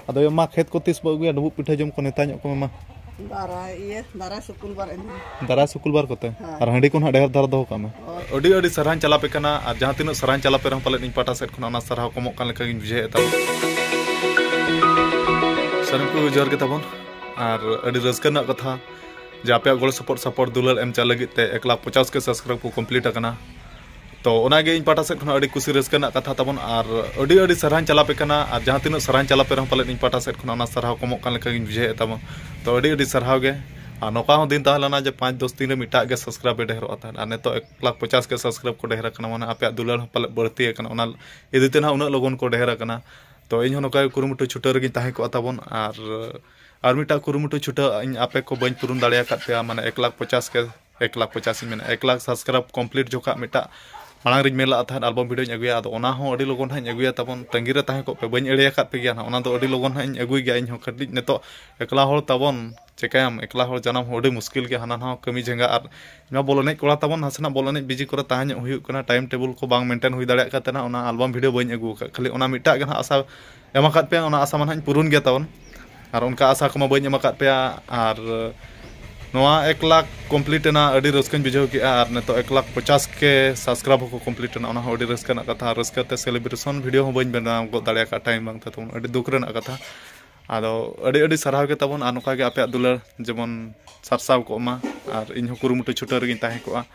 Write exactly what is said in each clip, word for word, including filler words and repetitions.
ᱟᱫᱚ ᱢᱟ, ᱠᱷᱮᱛ ᱠᱚ ᱛᱤᱥ ᱵᱚ ᱟᱹᱜᱩᱭᱟ? ᱰᱩᱸᱵᱩᱜ ᱯᱤᱴᱷᱟᱹ ᱡᱚᱢ ᱠᱚ ᱱᱮᱛᱟ ᱧᱚᱜ ᱠᱚᱢᱮ ᱢᱟ᱾ ᱫᱟᱨᱟᱭ ᱤᱭᱟᱹ, ᱫᱟᱨᱟᱭ ᱥᱩᱠᱩᱞ ᱵᱟᱨ ᱮᱢ ᱢᱮ᱾ ᱫᱟᱨᱟᱭ ᱥᱩᱠᱩᱞ ᱵᱟᱨ ᱠᱚᱛᱮ᱾ ᱦᱮᱸ᱾ ᱟᱨ ᱦᱟᱺᱰᱤ ᱠᱚ ᱱᱟᱦᱟᱜ ᱰᱷᱮᱨ ᱫᱷᱟᱨᱟ ᱫᱚᱦᱚ ᱠᱟᱜ ᱢᱮ᱾ ᱦᱳᱭ᱾ ᱟᱹᱰᱤ ᱟᱹᱰᱤ ᱥᱟᱨᱦᱟᱣᱤᱧ ᱪᱟᱞᱟᱯᱮ ᱠᱟᱱᱟ, ᱟᱨ ᱡᱟᱦᱟᱸ ᱛᱤᱱᱟᱹᱜ ᱥᱟᱨᱦᱟᱣᱤᱧ ᱪᱟᱞᱟᱯᱮ ᱨᱮᱦᱚᱸ ᱯᱟᱞᱮᱫ ᱤᱧ ᱯᱟᱦᱴᱟ ᱥᱮᱫ ᱠᱷᱚᱱᱟᱜ ᱚᱱᱟ ᱥᱟᱨᱦᱟᱣ ᱠᱚᱢᱚᱜ ᱠᱟᱱ ᱞᱮᱠᱟ ᱜᱤᱧ ᱵᱩᱡᱷᱟᱹᱣᱮᱫ ᱛᱟᱵᱚᱱ᱾ ᱥᱟᱱᱟᱢ ᱠᱚ ᱡᱚᱦᱟᱨ ᱜᱮ ᱛᱟᱵᱚᱱ᱾ ᱟᱨ ᱟᱹᱰᱤ ᱨᱟᱹᱥᱠᱟᱹ ᱨᱮᱱᱟᱜ ᱠᱟᱛᱷᱟ ᱡᱮ ᱟᱯᱮᱭᱟᱜ ᱜᱚᱲᱚ ᱥᱚᱯᱚᱦᱚᱫ, ᱥᱟᱯᱚᱨᱴ, ᱫᱩᱞᱟᱹᱲ ᱮᱢ ᱪᱟᱞ ᱞᱟᱹᱜᱤᱫ ᱛᱮ ᱮᱠ ᱞᱟᱠᱷ ᱯᱚᱪᱟᱥ ᱠᱮ ᱥᱟᱵᱥᱠᱨᱟᱭᱤᱵ ᱠᱚ ᱠᱚᱢᱯᱞᱤᱴ ᱟᱠᱟᱱᱟ᱾ ᱛᱚ ᱚᱱᱟᱜᱮ ᱤᱧ ᱯᱟᱦᱴᱟ ᱥᱮᱫ ᱠᱷᱚᱱᱟᱜ ᱟᱹᱰᱤ ᱠᱩᱥᱤ ᱨᱟᱹᱥᱠᱟᱹ ᱨᱮᱱᱟᱜ ᱠᱟᱛᱷᱟ ᱛᱟᱵᱚᱱ, ᱟᱨ ᱟᱹᱰᱤ ᱟᱹᱰᱤ ᱥᱟᱨᱦᱟᱣᱤᱧ ᱪᱟᱞᱟᱯᱮ ᱠᱟᱱᱟ, ᱟᱨ ᱡᱟᱦᱟᱸ ᱛᱤᱱᱟᱹᱜ ᱥᱟᱨᱦᱟᱣᱤᱧ ᱪᱟᱞᱟᱯᱮ ᱨᱮᱦᱚᱸ ᱯᱟᱞᱮᱫ ᱤᱧ ᱯᱟᱦᱴᱟ ᱥᱮᱫ ᱠᱷᱚᱱᱟᱜ ᱚᱱᱟ ᱥᱟᱨᱦᱟᱣ ᱠᱚᱢᱚᱜ ᱠᱟᱱ ᱞᱮᱠᱟ ᱜᱤᱧ ᱵᱩᱡᱷᱟᱹᱣᱮᱫ ᱛᱟᱵᱚᱱ᱾ ᱛᱚ ᱟᱹᱰᱤ ᱟᱹᱰᱤ ᱥᱟᱨᱦᱟᱣ ᱜᱮ᱾ ᱟᱨ ᱱᱚᱝᱠᱟ ᱦᱚᱸ ᱫᱤᱱ ᱛᱟᱦᱮᱸ ᱞᱮᱱᱟ ᱡᱮ ᱯᱟᱸᱪ ᱫᱚᱥ ᱫᱤᱱ ᱨᱮ ᱢᱤᱫᱴᱟᱜ ᱜᱮ ᱥᱟᱵᱥᱠᱨᱟᱭᱤᱵ ᱰᱷᱮᱨᱚᱜᱼᱟ ᱛᱟᱦᱮᱸᱫ, ᱟᱨ ᱱᱤᱛᱚᱜ ᱮᱠ ᱞᱟᱠᱷ ᱯᱚᱪᱟᱥ ᱠᱮ ᱥᱟᱵᱥᱠᱨᱟᱭᱤᱵ ᱠᱚ ᱰᱷᱮᱨ ᱟᱠᱟᱱᱟ, ᱢᱟᱱᱮ ᱟᱯᱮᱭᱟᱜ ᱫᱩᱞᱟᱹᱲ ᱦᱚᱸ ᱯᱟᱞᱮᱫ ᱵᱟᱹᱲᱛᱤ ᱟᱠᱟᱱᱟ, ᱚᱱᱟ ᱤᱫᱤ ᱛᱮ ᱱᱟᱦᱟᱜ ᱩᱱᱟᱹᱜ ᱞᱚᱜᱚᱱ ᱠᱚ ᱰᱷᱮᱨ ᱟᱠᱟᱱᱟ᱾ ᱛᱚ ᱤᱧ ᱦᱚᱸ ᱱᱚᱝᱠᱟ ᱜᱮ ᱠᱩᱨᱩᱢᱩᱴᱩ ᱪᱷᱩᱴᱟᱹᱣ ᱨᱮᱜᱤᱧ ᱛᱟᱦᱮᱸ ᱠᱚᱜᱼᱟ ᱛᱟᱵᱚᱱ, ᱟᱨ ᱟᱨ ᱢᱤᱫᱴᱟᱜ ᱠᱩᱨᱩᱢᱩᱴᱩ ᱪᱷᱩᱴᱟᱹᱣ ᱤᱧ ᱟᱯᱮ ᱠᱚ ᱵᱟᱹᱧ ᱯᱩᱨᱩᱱ ᱫᱟᱲᱮ ᱟᱠᱟᱫ ᱯᱮᱭᱟ, ᱢᱟᱱᱮ ᱮᱠ ᱞᱟᱠᱷ ᱯᱚᱪᱟᱥ ᱠᱮ, ᱮᱠ ᱞᱟᱠᱷ ᱯᱚᱪᱟᱥ ᱤᱧ ᱢᱮᱱᱟ, ᱮᱠ ᱞᱟᱠᱷ ᱥᱟᱵᱥᱠᱨᱟᱭᱤᱵ ᱠᱚᱢᱯᱞᱤᱴ ᱡᱚᱠᱷᱟᱜ ᱢᱤᱫᱴᱟᱜ ᱢᱟᱲᱟᱝ ᱨᱤᱧ ᱢᱮᱱ ᱞᱟᱜ ᱛᱟᱦᱮᱸᱫ ᱟᱞᱵᱚᱢ ᱵᱷᱤᱰᱤᱭᱳᱧ ᱟᱹᱜᱩᱭᱟ, ᱟᱫᱚ ᱚᱱᱟ ᱦᱚᱸ ᱟᱹᱰᱤ ᱞᱚᱜᱚᱱ ᱦᱟᱸᱜ ᱤᱧ ᱟᱹᱜᱩᱭᱟ ᱛᱟᱵᱚᱱ, ᱛᱟᱺᱜᱤ ᱨᱮ ᱛᱟᱦᱮᱸ ᱠᱚᱜ ᱯᱮ, ᱵᱟᱹᱧ ᱮᱲᱮ ᱟᱠᱟᱫ ᱯᱮ ᱜᱮᱭᱟ ᱱᱟᱦᱟᱜ, ᱚᱱᱟ ᱫᱚ ᱟᱹᱰᱤ ᱞᱚᱜᱚᱱ ᱦᱟᱸᱜ ᱤᱧ ᱟᱹᱜᱩᱭ ᱜᱮᱭᱟ᱾ ᱤᱧ ᱦᱚᱸ ᱠᱟᱹᱴᱤᱡ ᱱᱤᱛᱚᱜ ᱮᱠᱞᱟ ᱦᱚᱲ ᱛᱟᱵᱚᱱ, ᱪᱮᱠᱟᱭᱟᱢ, ᱮᱠᱞᱟ ᱦᱚᱲ ᱡᱟᱱᱟᱢ ᱦᱚᱸ ᱟᱹᱰᱤ ᱢᱩᱥᱠᱤᱞ ᱜᱮᱭᱟ, ᱦᱟᱱᱟ ᱱᱟᱣᱟ ᱠᱟᱹᱢᱤ ᱡᱷᱟᱸᱜᱟ, ᱟᱨ ᱤᱧ ᱢᱟ ᱵᱚᱞ ᱮᱱᱮᱡ ᱠᱚᱲᱟ ᱛᱟᱵᱚᱱ, ᱱᱟᱥᱮᱱᱟᱜ ᱵᱚᱞ ᱮᱱᱮᱡ ᱵᱤᱡᱤ ᱠᱚᱨᱮ ᱛᱟᱦᱮᱸ ᱧᱚᱜ ᱦᱩᱭᱩᱜ ᱠᱟᱱᱟ, ᱴᱟᱭᱤᱢ ᱴᱮᱵᱚᱞ ᱠᱚ ᱵᱟᱝ ᱢᱮᱱᱴᱮᱱ ᱦᱩᱭ ᱫᱟᱲᱮᱭᱟᱜ ᱠᱟᱱ ᱛᱟᱦᱮᱱᱟ, ᱚᱱᱟ ᱟᱞᱵᱟᱢ ᱵᱷᱤᱰᱤᱭᱳ ᱵᱟᱹᱧ ᱟᱹᱜᱩ ᱟᱠᱟᱫ, ᱠᱷᱟᱹᱞᱤ ᱚᱱᱟ ᱢᱤᱫᱴᱟᱜ ᱜᱮ ᱱᱟᱦᱟᱜ ᱟᱥᱟ ᱮᱢ ᱟᱠᱟᱫ ᱯᱮᱭᱟ, ᱚᱱᱟ ᱟᱥᱟ ᱢᱟ ᱱᱟᱦᱟᱜ ᱤᱧ ᱯᱩᱨᱩᱱ ᱜᱮᱭᱟ ᱛᱟᱵᱚᱱ᱾ ᱟᱨ ᱚᱱᱠᱟ ᱟᱥᱟ ᱠᱚᱢᱟ ᱵᱟᱹᱧ ᱮᱢ ᱟᱠᱟᱫ ᱯᱮᱭᱟ᱾ ᱟᱨ ᱱᱚᱣᱟ ᱮᱠ ᱞᱟᱠᱷ ᱠᱚᱢᱯᱞᱤᱴ ᱮᱱᱟ, ᱟᱹᱰᱤ ᱨᱟᱹᱥᱠᱟᱹᱧ ᱵᱩᱡᱷᱟᱹᱣ ᱠᱮᱜᱼᱟ᱾ ᱟᱨ ᱱᱤᱛᱚᱜ ᱮᱠ ᱞᱟᱠᱷ ᱯᱚᱪᱟᱥ ᱠᱮ ᱥᱟᱵᱥᱠᱨᱟᱭᱤᱵ ᱦᱚᱸᱠᱚ ᱠᱚᱢᱯᱞᱤᱴ ᱮᱱᱟ, ᱚᱱᱟ ᱦᱚᱸ ᱟᱹᱰᱤ ᱨᱟᱹᱥᱠᱟᱹ ᱨᱮᱱᱟᱜ ᱠᱟᱛᱷᱟ᱾ ᱨᱟᱹᱥᱠᱟᱹ ᱛᱮ ᱥᱮᱞᱤᱵᱨᱮᱥᱚᱱ ᱵᱷᱤᱰᱤᱭᱳ ᱦᱚᱸ ᱵᱟᱹᱧ ᱵᱮᱱᱟᱣ ᱜᱚᱫ ᱫᱟᱲᱮ ᱟᱠᱟᱫ, ᱴᱟᱭᱤᱢ ᱵᱟᱝ ᱛᱟᱦᱮᱸ ᱛᱟᱵᱚᱱ, ᱟᱹᱰᱤ ᱫᱩᱠ ᱨᱮᱱᱟᱜ ᱠᱟᱛᱷᱟ᱾ ᱟᱫᱚ ᱟᱹᱰᱤ ᱟᱹᱰᱤ ᱥᱟᱨᱦᱟᱣ ᱜᱮ ᱛᱟᱵᱚᱱ, ᱟᱨ ᱱᱚᱝᱠᱟ ᱜᱮ ᱟᱯᱮᱭᱟᱜ ᱫᱩᱞᱟᱹᱲ ᱡᱮᱢᱚᱱ ᱥᱟᱨᱥᱟᱣ ᱠᱚᱜ ᱢᱟ, ᱟᱨ ᱤᱧ ᱦᱚᱸ ᱠᱩᱨᱩᱢᱩᱴᱩ ᱪᱷᱩᱴᱟᱹᱣ ᱨᱮᱜᱤᱧ ᱛᱟᱦᱮᱸ ᱠᱚᱜᱼᱟ᱾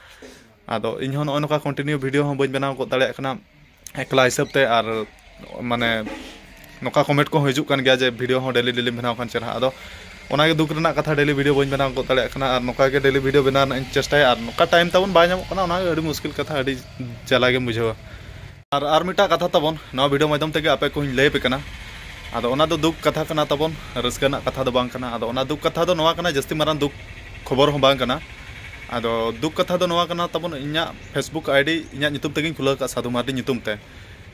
ᱟᱫᱚ ᱤᱧ ᱦᱚᱸ ᱱᱚᱜᱼᱚᱭ ᱱᱚᱝᱠᱟ ᱠᱚᱱᱴᱤᱱᱤᱭᱩ ᱵᱷᱤᱰᱤᱭᱳ ᱦᱚᱸ ᱵᱟᱹᱧ ᱵᱮᱱᱟᱣ ᱜᱚᱫ ᱫᱟᱲᱮᱭᱟᱜ ᱠᱟᱱᱟ ᱮᱠᱞᱟ ᱦᱤᱥᱟᱹᱵ ᱛᱮ, ᱟᱨ ᱢᱟᱱᱮ ᱱᱚᱝᱠᱟ ᱠᱚᱢᱮᱱᱴ ᱠᱚᱦᱚᱸ ᱦᱤᱡᱩᱜ ᱠᱟᱱ ᱜᱮᱭᱟ ᱡᱮ ᱵᱷᱤᱰᱤᱭᱳ ᱦᱚᱸ ᱰᱮᱞᱤ ᱰᱮᱞᱤᱢ ᱵᱮᱱᱟᱣ ᱠᱷᱟᱱ ᱪᱮᱦᱨᱟ᱾ ᱟᱫᱚ ᱚᱱᱟᱜᱮ ᱫᱩᱠ ᱨᱮᱱᱟᱜ ᱠᱟᱛᱷᱟ, ᱰᱮᱞᱤ ᱵᱷᱤᱰᱤᱭᱳ ᱵᱟᱹᱧ ᱵᱮᱱᱟᱣ ᱜᱚᱫ ᱫᱟᱲᱮᱭᱟᱜ ᱠᱟᱱᱟ, ᱟᱨ ᱱᱚᱝᱠᱟ ᱜᱮ ᱰᱮᱞᱤ ᱵᱷᱤᱰᱤᱭᱳ ᱵᱮᱱᱟᱣ ᱨᱮᱱᱟᱜ ᱤᱧ ᱪᱮᱥᱴᱟᱭᱟ, ᱟᱨ ᱱᱚᱝᱠᱟ ᱴᱟᱭᱤᱢ ᱛᱟᱵᱚᱱ ᱵᱟᱭ ᱧᱟᱢᱚᱜ ᱠᱟᱱᱟ, ᱚᱱᱟᱜᱮ ᱟᱹᱰᱤ ᱢᱩᱥᱠᱤᱞ ᱠᱟᱛᱷᱟ, ᱟᱹᱰᱤ ᱡᱟᱞᱟ ᱜᱮᱢ ᱵᱩᱡᱷᱟᱹᱣᱟ᱾ ᱟᱨ, ᱟᱨ ᱢᱤᱫᱴᱟᱜ ᱠᱟᱛᱷᱟ ᱛᱟᱵᱚᱱ, ᱱᱚᱣᱟ ᱵᱷᱤᱰᱤᱭᱳ ᱢᱟᱫᱽᱫᱷᱚᱢ ᱛᱮᱜᱮ ᱟᱯᱮ ᱠᱚᱧ ᱞᱟᱹᱭ ᱟᱯᱮ ᱠᱟᱱᱟ᱾ ᱟᱫᱚ ᱚᱱᱟ ᱫᱚ ᱫᱩᱠ ᱠᱟᱛᱷᱟ ᱠᱟᱱᱟ ᱛᱟᱵᱚᱱ, ᱨᱟᱹᱥᱠᱟᱹ ᱨᱮᱱᱟᱜ ᱠᱟᱛᱷᱟ ᱫᱚ ᱵᱟᱝ ᱠᱟᱱᱟ᱾ ᱟᱫᱚ ᱚᱱᱟ ᱫᱩᱠ ᱠᱟᱛᱷᱟ ᱫᱚ ᱱᱚᱣᱟ ᱠᱟᱱᱟ, ᱡᱟᱹᱥᱛᱤ ᱢᱟᱨᱟᱝ ᱫᱩᱠ ᱠᱷᱚᱵᱚᱨ ᱦᱚᱸ ᱵᱟᱝ ᱠᱟᱱᱟ᱾ ᱟᱫᱚ ᱫᱩᱠ ᱠᱟᱛᱷᱟ ᱫᱚ ᱱᱚᱣᱟ ᱠᱟᱱᱟ ᱛᱟᱵᱚᱱ, ᱤᱧᱟᱹᱜ Facebook ID ᱤᱧᱟᱹᱜ ᱧᱩᱛᱩᱢ ᱛᱮᱜᱮᱧ ᱠᱷᱩᱞᱟᱹᱣ ᱟᱠᱟᱫᱼᱟ, ᱥᱟᱫᱷᱩ ᱢᱟᱨᱰᱤ ᱧᱩᱛᱩᱢ ᱛᱮ᱾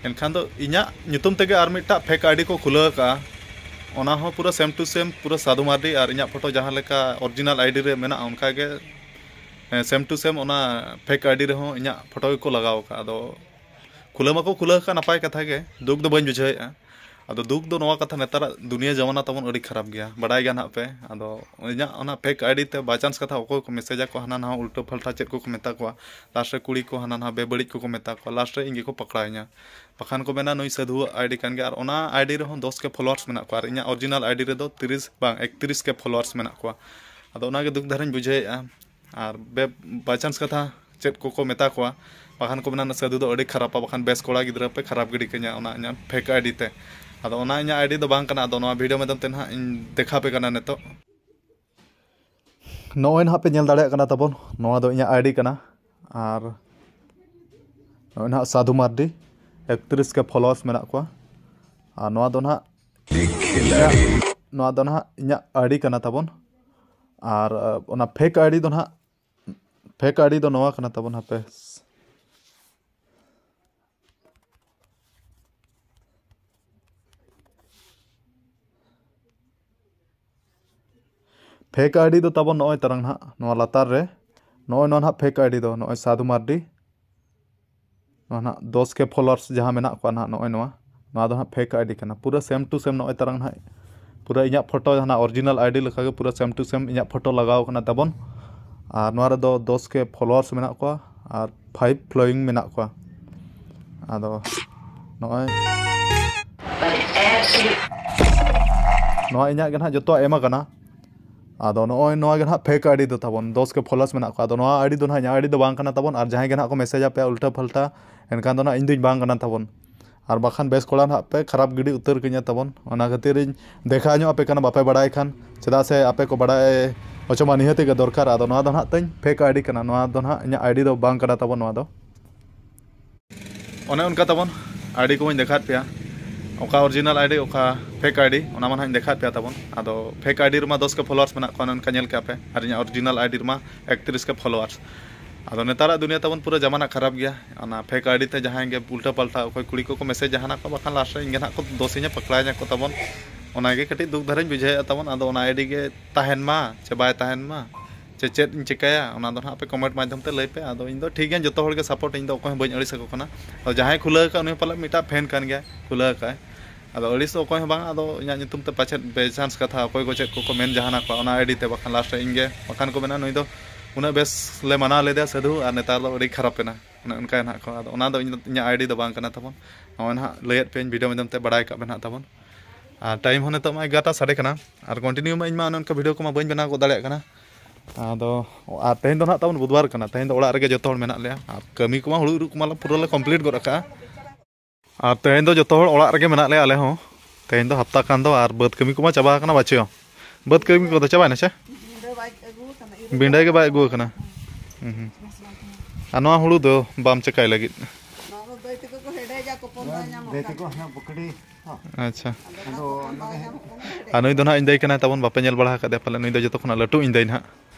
ᱮᱱᱠᱷᱟᱱ ᱫᱚ ᱤᱧᱟᱹᱜ ᱧᱩᱛᱩᱢ ᱛᱮᱜᱮ ᱟᱨ ᱢᱤᱫᱴᱟᱜ fake ID ᱠᱚ ᱠᱷᱩᱞᱟᱹᱣ ᱟᱠᱟᱫᱼᱟ, ᱚᱱᱟ ᱦᱚᱸ ᱯᱩᱨᱟᱹ same to same, ᱯᱩᱨᱟᱹ ᱥᱟᱫᱷᱩ ᱢᱟᱨᱰᱤ, ᱟᱨ ᱤᱧᱟᱹᱜ ᱯᱷᱳᱴᱳ ᱡᱟᱦᱟᱸ ᱞᱮᱠᱟ original ID ᱨᱮ ᱢᱮᱱᱟᱜᱼᱟ, ᱚᱱᱠᱟ ᱜᱮ, ᱦᱮᱸ, same to same ᱚᱱᱟ fake ID ᱨᱮᱦᱚᱸ ᱤᱧᱟᱹᱜ ᱯᱷᱳᱴᱳ ᱜᱮᱠᱚ ᱞᱟᱜᱟᱣ ᱟᱠᱟᱫᱼᱟ᱾ ᱟᱫᱚ ᱠᱷᱩᱞᱟᱹᱣ ᱢᱟᱠᱚ ᱠᱷᱩᱞᱟᱹᱣ ᱟᱠᱟᱫ, ᱱᱟᱯᱟᱭ ᱠᱟᱛᱷᱟ ᱜᱮ, ᱫᱩᱠ ᱫᱚ ᱵᱟᱹᱧ ᱵᱩᱡᱷᱟᱹᱣᱮᱫᱼᱟ᱾ ᱟᱫᱚ ᱫᱩᱠ ᱫᱚ ᱱᱚᱣᱟ ᱠᱟᱛᱷᱟ, ᱱᱮᱛᱟᱨᱟᱜ ᱫᱩᱱᱤᱭᱟᱹ ᱡᱟᱢᱟᱱᱟ ᱛᱟᱵᱚᱱ ᱟᱹᱰᱤ ᱠᱷᱟᱨᱟᱯ ᱜᱮᱭᱟ, ᱵᱟᱰᱟᱭ ᱜᱮᱭᱟ ᱱᱟᱦᱟᱜ ᱯᱮ᱾ ᱟᱫᱚ ᱤᱧᱟᱹᱜ ᱚᱱᱟ ᱯᱷᱮᱠ ᱟᱭᱰᱤ ᱛᱮ by chance ᱠᱟᱛᱷᱟ ᱚᱠᱚᱭ ᱠᱚ ᱢᱮᱥᱮᱡᱽ ᱟᱠᱚ, ᱦᱟᱱᱟ ᱱᱟᱣᱟ ᱩᱞᱴᱟᱹ ᱯᱷᱟᱞᱴᱟ ᱪᱮᱫ ᱠᱚᱠᱚ ᱢᱮᱛᱟ ᱠᱚᱣᱟ, ᱞᱟᱥᱴ ᱨᱮ ᱠᱩᱲᱤ ᱠᱚ ᱦᱟᱱᱟ ᱱᱟᱣᱟ ᱵᱮᱵᱟᱹᱲᱤᱡ ᱠᱚᱠᱚ ᱢᱮᱛᱟ ᱠᱚᱣᱟ, ᱞᱟᱥᱴ ᱨᱮ ᱤᱧ ᱜᱮᱠᱚ ᱯᱟᱠᱲᱟᱣᱤᱧᱟ᱾ ᱵᱟᱠᱷᱟᱱ ᱠᱚ ᱢᱮᱱᱟ ᱱᱩᱭ ᱥᱟᱹᱫᱷᱩᱣᱟᱜ ᱟᱭᱰᱤ ᱠᱟᱱ ᱜᱮᱭᱟ, ᱟᱨ ᱚᱱᱟ ᱟᱭᱰᱤ ᱨᱮᱦᱚᱸ ᱫᱚᱥ ᱠᱮ ᱯᱷᱚᱞᱳᱣᱟᱨᱥ ᱢᱮᱱᱟᱜ ᱠᱚᱣᱟ, ᱟᱨ ᱤᱧᱟᱹᱜ ᱚᱨᱤᱡᱤᱱᱟᱞ ᱟᱭᱰᱤ ᱨᱮᱫᱚ ᱛᱤᱨᱤᱥ ᱵᱟᱝ ᱮᱠᱛᱤᱨᱤᱥ ᱠᱮ ᱯᱷᱚᱞᱳᱣᱟᱨᱥ ᱢᱮᱱᱟᱜ ᱠᱚᱣᱟ᱾ ᱟᱫᱚ ᱚᱱᱟᱜᱮ ᱫᱩᱠ ᱫᱷᱟᱨᱟᱧ ᱵᱩᱡᱷᱟᱹᱣᱮᱫᱼᱟ᱾ ᱟᱨ ᱵᱮ by chance ᱠᱟᱛᱷᱟ ᱪᱮᱫ ᱠᱚᱠᱚ ᱢᱮᱛᱟ ᱠᱚᱣᱟ, ᱵᱟᱠᱷᱟᱱ ᱠᱚ ᱢᱮᱱᱟ ᱥᱟᱹᱫᱷᱩ ᱫᱚ ᱟᱹᱰᱤ ᱠᱷᱟᱨᱟᱯᱟ, ᱵᱟᱠᱷᱟᱱ ᱵᱮᱥ ᱠᱚᱲᱟ ᱜᱤᱫᱽᱨᱟᱹ ᱯᱮ ᱠᱷᱟᱨᱟᱯ ᱜᱤᱰᱤ ᱠᱟᱹᱧᱟ ᱚᱱᱟ ᱤᱧᱟᱹᱜ ᱯᱷᱮᱠ ᱟᱭᱰᱤ ᱛᱮ᱾ ᱟᱫᱚ ᱚᱱᱟ ᱤᱧᱟᱹᱜ ᱟᱭᱰᱤ ᱫᱚ ᱵᱟᱝ ᱠᱟᱱᱟ᱾ ᱟᱫᱚ ᱱᱚᱣᱟ ᱵᱷᱤᱰᱤᱭᱳ ᱢᱟᱫᱽᱫᱷᱚᱢ ᱛᱮ ᱱᱟᱦᱟᱜ ᱤᱧ ᱫᱮᱠᱷᱟᱣ ᱟᱯᱮ ᱠᱟᱱᱟ ᱱᱤᱛᱚᱜ᱾ ᱱᱚᱜᱼᱚᱭ ᱱᱟᱦᱟᱜ ᱯᱮ ᱧᱮᱞ ᱫᱟᱲᱮᱭᱟᱜ ᱠᱟᱱᱟ ᱛᱟᱵᱚᱱ, ᱱᱚᱣᱟ ᱫᱚ ᱤᱧᱟᱹᱜ ᱟᱭᱰᱤ ᱠᱟᱱᱟ᱾ ᱟᱨ ᱱᱚᱜᱼᱚᱭ ᱱᱟᱦᱟᱜ ᱥᱟᱫᱷᱩ ᱢᱟᱨᱰᱤ, ᱮᱠᱛᱨᱤᱥ ᱠᱮ ᱯᱷᱚᱞᱳᱣᱟᱨᱥ ᱢᱮᱱᱟᱜ ᱠᱚᱣᱟ᱾ ᱟᱨ ᱱᱚᱣᱟ ᱫᱚ ᱱᱟᱦᱟᱜ ᱱᱚᱣᱟ ᱫᱚ ᱱᱟᱦᱟᱜ ᱤᱧᱟᱹᱜ ᱟᱭᱰᱤ ᱠᱟᱱᱟ ᱛᱟᱵᱚᱱ᱾ ᱟᱨ ᱚᱱᱟ ᱯᱷᱮᱠ ᱟᱭᱰᱤ ᱫᱚ ᱱᱟᱦᱟᱜ, ᱯᱷᱮᱠ ᱟᱭᱰᱤ ᱫᱚ ᱱᱚᱣᱟ ᱠᱟᱱᱟ ᱛᱟᱵᱚᱱ᱾ ᱦᱟᱯᱮ, ᱯᱷᱮᱠ ᱟᱭᱰᱤ ᱫᱚ ᱛᱟᱵᱚᱱ ᱱᱚᱜᱼᱚᱭ ᱛᱟᱨᱟᱝ ᱱᱟᱦᱟᱜ ᱱᱚᱣᱟ ᱞᱟᱛᱟᱨ ᱨᱮ, ᱱᱚᱜᱼᱚᱭ ᱱᱚᱣᱟ ᱱᱟᱦᱟᱜ ᱯᱷᱮᱠ ᱟᱭᱰᱤ ᱫᱚ ᱱᱚᱜᱼᱚᱭ ᱥᱟᱫᱷᱩ ᱢᱟᱨᱰᱤ, ᱱᱚᱣᱟ ᱱᱟᱦᱟᱜ ᱫᱚᱥ ᱠᱮ ᱯᱷᱚᱞᱳᱣᱟᱨᱥ ᱡᱟᱦᱟᱸ ᱢᱮᱱᱟᱜ ᱠᱚᱣᱟ ᱱᱟᱦᱟᱜ, ᱱᱚᱜᱼᱚᱭ ᱱᱚᱣᱟ, ᱱᱚᱣᱟ ᱫᱚ ᱱᱟᱦᱟᱜ ᱯᱷᱮᱠ ᱟᱭᱰᱤ ᱠᱟᱱᱟ᱾ ᱯᱩᱨᱟᱹ ᱥᱮᱢ ᱴᱩ ᱥᱮᱢ ᱱᱚᱜᱼᱚᱭ ᱛᱟᱨᱟᱝ ᱱᱟᱦᱟᱜ ᱯᱩᱨᱟᱹ ᱤᱧᱟᱹᱜ ᱯᱷᱳᱴᱳ ᱡᱟᱦᱟᱱᱟᱜ ᱚᱨᱤᱡᱤᱱᱟᱞ ᱟᱭᱰᱤ ᱞᱮᱠᱟᱜᱮ ᱯᱩᱨᱟᱹ ᱥᱮᱢ ᱴᱩ ᱥᱮᱢ ᱤᱧᱟᱹᱜ ᱯᱷᱳᱴᱳ ᱞᱟᱜᱟᱣ ᱠᱟᱱᱟ ᱛᱟᱵᱚᱱ᱾ ᱟᱨ ᱱᱚᱣᱟ ᱨᱮᱫᱚ ᱫᱚᱥ ᱠᱮ ᱯᱷᱚᱞᱳᱣᱟᱨᱥ ᱢᱮᱱᱟᱜ ᱠᱚᱣᱟ ᱟᱨ ᱯᱷᱟᱭᱤᱵᱷ ᱯᱷᱞᱳᱭᱤᱝ ᱢᱮᱱᱟᱜ ᱠᱚᱣᱟ᱾ ᱟᱫᱚ ᱱᱚᱜᱼᱚᱭ ᱱᱚᱣᱟ ᱤᱧᱟᱹᱜ ᱜᱮ ᱱᱟᱦᱟᱜ ᱡᱚᱛᱚᱣᱟᱜ ᱮᱢ ᱟᱠᱟᱱᱟ᱾ ᱟᱫᱚ ᱱᱚᱜᱼᱚᱭ ᱱᱚᱣᱟ ᱜᱮ ᱱᱟᱦᱟᱜ ᱯᱷᱮᱠ ᱟᱭᱰᱤ ᱫᱚ ᱛᱟᱵᱚᱱ, ᱫᱚᱥ ᱠᱮ ᱯᱷᱚᱞᱳᱣᱟᱨᱥ ᱢᱮᱱᱟᱜ ᱠᱚᱣᱟ᱾ ᱟᱫᱚ ᱱᱚᱣᱟ ᱟᱭᱰᱤ ᱫᱚ ᱱᱟᱦᱟᱜ ᱤᱧᱟᱹᱜ ᱟᱭᱰᱤ ᱫᱚ ᱵᱟᱝ ᱠᱟᱱᱟ ᱛᱟᱵᱚᱱ᱾ ᱟᱨ ᱡᱟᱦᱟᱸᱭ ᱜᱮ ᱱᱟᱦᱟᱜ ᱠᱚ ᱢᱮᱥᱮᱡᱽ ᱟᱯᱮᱭᱟ ᱩᱞᱴᱟᱹ ᱯᱷᱟᱞᱴᱟ, ᱮᱱᱠᱷᱟᱱ ᱫᱚ ᱱᱟᱦᱟᱜ ᱤᱧ ᱫᱚᱧ ᱵᱟᱝ ᱠᱟᱱᱟ ᱛᱟᱵᱚᱱ᱾ ᱟᱨ ᱵᱟᱠᱷᱟᱱ ᱵᱮᱥ ᱠᱚᱲᱟ ᱱᱟᱦᱟᱜ ᱯᱮ ᱠᱷᱟᱨᱟᱯ ᱜᱤᱰᱤ ᱩᱛᱟᱹᱨ ᱠᱟᱹᱧᱟ ᱛᱟᱵᱚᱱ᱾ ᱚᱱᱟ ᱠᱷᱟᱹᱛᱤᱨ ᱤᱧ ᱫᱮᱠᱷᱟᱣ ᱧᱚᱜ ᱟᱯᱮ ᱠᱟᱱᱟ, ᱵᱟᱯᱮ ᱵᱟᱲᱟᱭ ᱠᱷᱟᱱ, ᱪᱮᱫᱟᱜ ᱥᱮ ᱟᱯᱮ ᱠᱚ ᱵᱟᱲᱟᱭ ᱦᱚᱪᱚ ᱢᱟ ᱱᱤᱦᱟᱹᱛ ᱜᱮ ᱫᱚᱨᱠᱟᱨ᱾ ᱟᱫᱚ ᱱᱚᱣᱟ ᱫᱚ ᱱᱟᱦᱟᱜ ᱛᱤᱧ ᱯᱷᱮᱠ ᱟᱭᱰᱤ ᱠᱟᱱᱟ, ᱱᱚᱣᱟ ᱫᱚ ᱱᱟᱦᱟᱜ ᱤᱧᱟᱹᱜ ᱟᱭᱰᱤ ᱫᱚ ᱵᱟᱝ ᱠᱟᱱᱟ ᱛᱟᱵᱚᱱ ᱱᱚᱣᱟ ᱫᱚ᱾ ᱚᱱᱮ ᱚᱱᱠᱟ ᱛᱟᱵᱚᱱ ᱟᱭᱰᱤ ᱠᱚᱵᱚᱱ ᱫᱮᱠᱷᱟᱣᱮᱫ ᱯᱮᱭᱟ, ᱚᱠᱟ ᱚᱨᱤᱡᱤᱱᱟᱞ ᱟᱭᱰᱤ, ᱚᱠᱟ ᱯᱷᱮᱠ ᱟᱭᱰᱤ, ᱚᱱᱟ ᱢᱟ ᱱᱟᱦᱟᱜ ᱤᱧ ᱫᱮᱠᱷᱟᱣᱮᱫ ᱯᱮᱭᱟ ᱛᱟᱵᱚᱱ᱾ ᱟᱫᱚ ᱯᱷᱮᱠ ᱟᱭᱰᱤ ᱨᱮᱢᱟ ᱫᱚᱥ ᱠᱮ ᱯᱷᱚᱞᱳᱣᱟᱨᱥ ᱢᱮᱱᱟᱜ ᱠᱚᱣᱟ, ᱚᱱᱮ ᱚᱱᱠᱟ ᱧᱮᱞ ᱠᱮᱜᱼᱟ ᱯᱮ, ᱟᱨ ᱤᱧᱟᱹᱜ ᱚᱨᱤᱡᱤᱱᱟᱞ ᱟᱭᱰᱤ ᱨᱮᱢᱟ ᱮᱠᱛᱨᱤᱥ ᱠᱮ ᱯᱷᱚᱞᱳᱣᱟᱨᱥ᱾ ᱟᱫᱚ ᱱᱮᱛᱟᱨᱟᱜ ᱫᱩᱱᱤᱭᱟᱹ ᱛᱟᱵᱚᱱ ᱯᱩᱨᱟᱹ ᱡᱟᱢᱟᱱᱟ ᱠᱷᱟᱨᱟᱯ ᱜᱮᱭᱟ᱾ ᱚᱱᱟ ᱯᱷᱮᱠ ᱟᱭᱰᱤ ᱛᱮ ᱡᱟᱦᱟᱸᱭ ᱜᱮ ᱩᱞᱴᱟᱹ ᱯᱟᱞᱴᱟ ᱚᱠᱚᱭ ᱠᱩᱲᱤ ᱠᱚᱠᱚ ᱢᱮᱥᱮᱡᱽ ᱡᱟᱦᱟᱱᱟᱜ ᱠᱚ, ᱵᱟᱠᱷᱟᱱ ᱞᱟᱥᱴ ᱨᱮ ᱤᱧ ᱜᱮ ᱱᱟᱦᱟᱜ ᱠᱚ ᱫᱳᱥᱤᱧᱟ, ᱯᱟᱠᱲᱟᱣᱤᱧᱟ ᱠᱚ ᱛᱟᱵᱚᱱ᱾ ᱚᱱᱟᱜᱮ ᱠᱟᱹᱴᱤᱡ ᱫᱩᱠ ᱫᱷᱟᱨᱟᱧ ᱵᱩᱡᱷᱟᱹᱣᱮᱫᱼᱟ ᱛᱟᱵᱚᱱ᱾ ᱟᱫᱚ ᱚᱱᱟ ᱟᱭᱰᱤ ᱜᱮ ᱛᱟᱦᱮᱱ ᱢᱟ ᱪᱮ ᱵᱟᱭ ᱛᱟᱦᱮᱱ ᱢᱟ, ᱪᱮ ᱪᱮᱫ ᱤᱧ ᱪᱤᱠᱟᱹᱭᱟ, ᱚᱱᱟ ᱫᱚ ᱱᱟᱦᱟᱜ ᱟᱯᱮ ᱠᱚᱢᱮᱱᱴ ᱢᱟᱫᱽᱫᱷᱚᱢ ᱛᱮ ᱞᱟᱹᱭ ᱯᱮ᱾ ᱟᱫᱚ ᱤᱧ ᱫᱚ ᱴᱷᱤᱠ ᱜᱮᱭᱟᱧ, ᱡᱚᱛᱚ ᱦᱚᱲ ᱜᱮ ᱥᱟᱯᱳᱨᱴ, ᱤᱧ ᱫᱚ ᱚᱠᱚᱭ ᱦᱚᱸ ᱵᱟᱹᱧ ᱟᱹᱲᱤᱥ ᱟᱠᱚ ᱠᱟᱱᱟ᱾ ᱟᱫᱚ ᱡᱟᱦᱟᱸᱭ ᱠᱷᱩᱞᱟᱹᱣ ᱟᱠᱟᱫ, ᱩᱱᱤ ᱦᱚᱸ ᱯᱟᱞᱮ ᱢᱤᱫᱴᱟᱝ ᱯᱷᱮᱱ ᱠᱟᱱ ᱜᱮᱭᱟ, ᱠᱷᱩᱞᱟᱹᱣ ᱟᱠᱟᱫᱼᱟᱭ᱾ ᱟᱫᱚ ᱟᱹᱲᱤᱥ ᱫᱚ ᱚᱠᱚᱭ ᱦᱚᱸ ᱵᱟᱝ, ᱟᱫᱚ ᱤᱧᱟᱹᱜ ᱧᱩᱛᱩᱢ ᱛᱮ ᱯᱟᱪᱮᱫ ᱵᱮᱪᱟᱱᱥ ᱠᱟᱛᱷᱟ ᱚᱠᱚᱭ ᱠᱚ ᱪᱮᱫ ᱠᱚᱠᱚ ᱢᱮᱱ ᱡᱟᱦᱟᱱᱟ ᱠᱚᱣᱟ, ᱚᱱᱟ ᱟᱭᱰᱤ ᱛᱮ, ᱵᱟᱠᱷᱟᱱ ᱞᱟᱥᱴ ᱨᱮ ᱤᱧ ᱜᱮ, ᱵᱟᱠᱷᱟᱱ ᱠᱚ ᱢᱮᱱᱟ, "ᱱᱩᱭ ᱫᱚ ᱩᱱᱟᱹᱜ ᱵᱮᱥ ᱞᱮ ᱢᱟᱱᱟᱣ ᱞᱮᱫᱮᱭᱟ ᱥᱟᱹᱫᱷᱩ, ᱟᱨ ᱱᱮᱛᱟᱨ ᱫᱚ ᱟᱹᱰᱤ ᱠᱷᱟᱨᱟᱯ ᱮᱱᱟ", ᱚᱱᱮ ᱚᱱᱠᱟ ᱱᱟᱦᱟᱜ ᱠᱚ᱾ ᱟᱫᱚ ᱚᱱᱟ ᱫᱚ ᱤᱧ ᱫᱚ, ᱤᱧᱟᱹᱜ ᱟᱭᱰᱤ ᱫᱚ ᱵᱟᱝ ᱠᱟᱱᱟ ᱛᱟᱵᱚᱱ᱾ ᱱᱚᱜᱼᱚᱭ ᱱᱟᱦᱟᱜ ᱞᱟᱹᱭᱟᱫ ᱯᱮᱭᱟᱹᱧ, ᱵᱷᱤᱰᱤᱭᱳ ᱢᱟᱫᱽᱫᱷᱚᱢ ᱛᱮ ᱵᱟᱲᱟᱭ ᱠᱟᱜ ᱯᱮ ᱱᱟᱦᱟᱜ ᱛᱟᱵᱚᱱ᱾ ᱟᱨ ᱴᱟᱭᱤᱢ ᱦᱚᱸ ᱱᱤᱛᱚᱜ ᱢᱟ ᱮᱜᱟᱨᱚᱴᱟ ᱥᱟᱰᱮ ᱠᱟᱱᱟ, ᱟᱨ ᱠᱚᱱᱴᱤᱱᱤᱭᱩ ᱢᱟ ᱤᱧ ᱢᱟ ᱚᱱᱮ ᱚᱱᱠᱟ ᱵᱷᱤᱰᱤᱭᱳ ᱠᱚᱢᱟ ᱵᱟᱹᱧ ᱵᱮᱱᱟᱣ ᱜᱚᱫ ᱫᱟᱲᱮᱭᱟᱜ ᱠᱟᱱᱟ᱾ ᱟᱫᱚ, ᱟᱨ ᱛᱮᱦᱮᱧ ᱫᱚ ᱱᱟᱦᱟᱜ ᱛᱟᱵᱚᱱ ᱵᱩᱫᱷᱵᱟᱨ ᱠᱟᱱᱟ, ᱛᱮᱦᱮᱧ ᱫᱚ ᱚᱲᱟᱜ ᱨᱮᱜᱮ ᱡᱚᱛᱚ ᱦᱚᱲ ᱢᱮᱱᱟᱜ ᱞᱮᱭᱟ, ᱟᱨ ᱠᱟᱹᱢᱤ ᱠᱚᱢᱟ ᱦᱩᱲᱩ ᱤᱨᱚᱜ ᱠᱚᱢᱟ ᱞᱮ ᱯᱩᱨᱟᱹ ᱞᱮ ᱠᱚᱢᱯᱞᱤᱴ ᱜᱚᱫ ᱟᱠᱟᱜᱼᱟ᱾ ᱟᱨ ᱛᱮᱦᱮᱧ ᱫᱚ ᱡᱚᱛᱚ ᱦᱚᱲ ᱚᱲᱟᱜ ᱨᱮᱜᱮ ᱢᱮᱱᱟᱜ ᱞᱮᱭᱟ ᱟᱞᱮ ᱦᱚᱸ᱾ ᱛᱮᱦᱮᱧ ᱫᱚ ᱦᱟᱯᱛᱟ ᱠᱟᱱ ᱫᱚ, ᱟᱨ ᱵᱟᱹᱫᱽ ᱠᱟᱹᱢᱤ ᱠᱚᱢᱟ ᱪᱟᱵᱟ ᱟᱠᱟᱱᱟ ᱵᱟᱪᱮ᱾ ᱵᱟᱹᱫᱽ ᱠᱟᱹᱢᱤ ᱠᱚᱫᱚ ᱪᱟᱵᱟᱭᱮᱱᱟ ᱪᱮ? ᱵᱤᱸᱰᱟᱹ ᱵᱟᱭ ᱟᱹᱜᱩ ᱟᱠᱟᱱᱟ, ᱤᱨ ᱵᱤᱸᱰᱟᱹ ᱜᱮ ᱵᱟᱭ ᱟᱹᱜᱩ ᱟᱠᱟᱱᱟ᱾ ᱦᱩᱸ, ᱦᱩᱸ᱾ ᱟᱨ ᱱᱚᱣᱟ ᱦᱩᱲᱩ ᱫᱚ ᱵᱟᱢ ᱪᱮᱠᱟᱭ ᱞᱟᱹᱜᱤᱫ? ᱱᱚᱣᱟ ᱫᱚ ᱫᱟᱹᱭ ᱛᱟᱠᱚ ᱠᱚ ᱦᱮᱰᱮᱡᱟ, ᱠᱚᱯᱚᱱ ᱵᱟᱭ ᱧᱟᱢᱚᱜ ᱫᱟᱹᱭ ᱠᱟᱱᱟ᱾ ᱛᱟᱠᱚ ᱦᱟᱱᱟ ᱯᱩᱠᱷᱨᱤ, ᱦᱚᱸ᱾ ᱟᱪᱪᱷᱟ᱾ ᱟᱫᱚ ᱠᱚᱯᱚᱱ ᱵᱟᱭ ᱧᱟᱢᱚᱜ ᱠᱟᱱᱟ, ᱦᱮᱰᱮᱡ ᱟᱨ ᱱᱩᱭ ᱫᱚ ᱱᱟᱦᱟᱜ ᱤᱧ ᱫᱟᱹᱭ ᱠᱟᱱᱟᱭ ᱛᱟᱵᱚᱱ, ᱵᱟᱯᱮ ᱧᱮᱞ ᱵᱟᱲᱟ ᱟᱠᱟᱫᱮᱭᱟ ᱯᱟᱞᱮ᱾ ᱱᱩᱭ ᱫᱚ ᱡᱚᱛᱚ ᱠᱷᱚᱱᱟᱜ ᱞᱟᱹᱴᱩ ᱤᱧ ᱫᱟᱹᱭ ᱱᱟᱦᱟᱜ᱾